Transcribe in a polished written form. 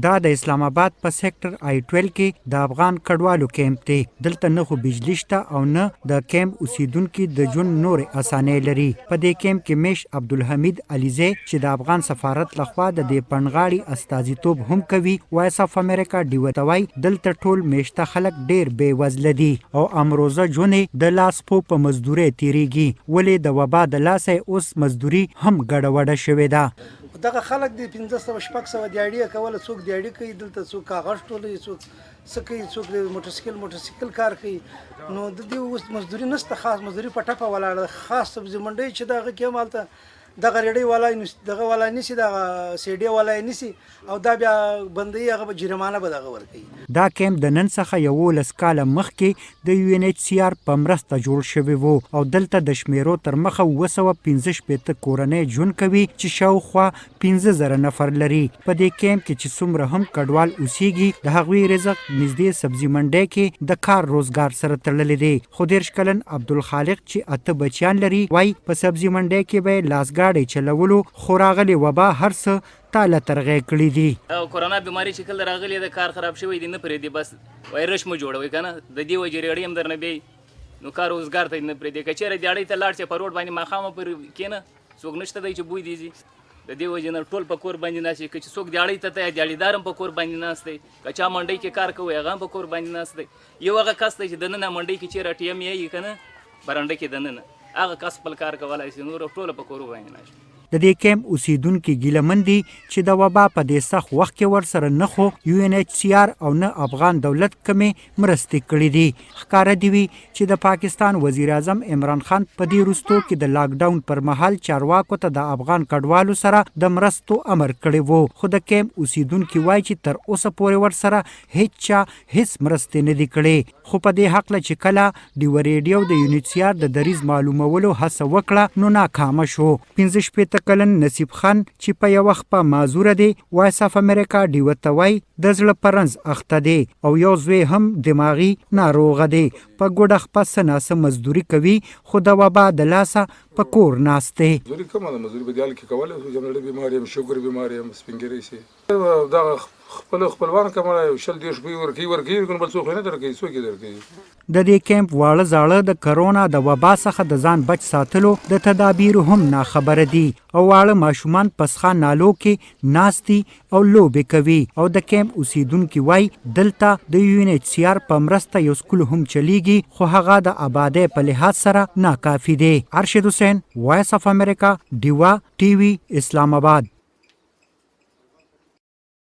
دا د اسلام اباد په سېکټر آی 12 کې د افغان کډوالو کیمپ دی. دلته نه خو بجلي شته او نه د کیمپ اوسېدونکي د ژوند نورې اسانۍ لري. په دې کیمپ کې مېشت عبدالحمید علیزی چې د افغان سفارت له خوا د دې پنډغاړي استازیتوب هم کوي، وایس اف امریکا ډیوه ته وایي، دلته ټول مېشته خلک ډېر بې وزله دي او امروزه ژوند یې د لاس پښو په مزدورۍ تېرېږي، ولې د وبا د لاسه یې اوس مزدوري هم ګډه وډه شوې ده. خو دغه خلک دي 500 600 دیاړي یې کوله، څوک دیاړي کوي دلته، څوک کاغذ ټولوي، څوک څه کوي، څوک د موټرسایکل کار کوي. نو د دې اوس مزدوري نشته، خاص مزدوري په ټپه ولاړه ده. خاص سبزي منډۍ چې دغه کې هم هلته دغه ریړۍ والا دغه والا نیسي، دغه سیډې والا یې نیسي او دا بیا بندوي، هغه به جرمانه به دغه ورکوي. دا کیمپ د نن څخه 11 کاله مخکې د یو این ایچ سي آر په مرسته جوړ شوی وو او دلته د شمېرو تر مخه 765 کورنۍ ژوند کوي چې شاوخوا 5000 نفر لري. په دې کیمپ کې چې څومره هم کډوال اوسیږي د هغوی رزق نږدې سبزي منډۍ کې د کار روزګار سره تړلی دی. خو 30 کلن عبدالخالق چې 8 بچیان لري وایي په سبزي منډۍ کې به یې لاسګاډی چلولو خو راغلې وبا هر څه تاله ترغی کړي دي. کرونا بیماری چې کله راغلې ده کار خراب شوی دی، نه پرېږدي، بس وایي رش مو جوړوئ که نه، د دې وجې رېړۍ هم درنه بیایي، نو کار روزګار ته نه پرېږدي. که چېرې دیاړۍ ته لاړ شې په روډ باندې ماښامه پورې کښېنه، څوک نشته دی چې بوی دې ځي. د دې وجې نه ټول په کور باندې ناست دي. که چې څوک دیاړۍ ته ته دیاړیدار هم په کور باندې ناست دی، که چا منډۍ کې کار کوي هغه هم په کور باندې ناست دی. یو هغه کس دی چې دننه منډۍ کې چېرې ټي ایم یې که نه برنډه کې دننه هغه کس خپل کار کولای شي، نور ټوله په کورو باندې ناست دي. د دې کیمپ اوسېدونکي ګیله من دي چې د وبا په دې سخت وخت کې ورسره نه خو یو این ایچ سي آر او نه افغان دولت کومې مرستې کړې دي. ښکاره دې وي چې د پاکستان وزیراعظم عمران خان په دې وروستو کې د لاک ډاون پر مهال چارواکو ته د افغان کډوالو سره د مرستو امر کړی وو، خو د کیمپ اوسېدونکي وايي چې تر اوسه پورې ورسره هیچا هیڅ مرستې نه دي کړې. خو په دې هکله چې کله ډیوه ریډیو د یونیسیار د دریځ معلومولو هڅه وکړه نو ناکامه شو. 65 کلن نصیب خان چې په یوه خپه معذوره دی، وایس اف امریکا ډیوه ته وایي د زړه په رنځ اخته دی او یو زوی هم دماغي ناروغه دی، په ګوډه خپه څه ناڅه مزدوري کوي خو د وبا د لاسه په کور ناست دی. مزدوري کمه ده، مزدوري په دې حال کې کولای شو چې زړه بیمار یم، شوګر بیمار یم، سپین ږیری شي. دغه خپل خپلوان کومه یو 20 30 روپۍ ورکوي ورکوي کنه، بل څوک یې نه درکوي، څوک یې درکوي؟ د دې کیمپ واړه زاړه د کرونا د وبا څخه د ځان بچ ساتلو د تدابیرو هم ناخبره دي او واړه ماشومان په سخا نالو کې ناست دي او لوبې کوي. او د کیمپ اوسیدونکي وایي دلته د یو این ایچ سي آر په مرسته یو سکول هم چلیږي خو هغه د آبادۍ په لحاظ سره ناکافي دی. ارشد حسین، وایس اف امریکا، ډیوه ټي وي، اسلام اباد.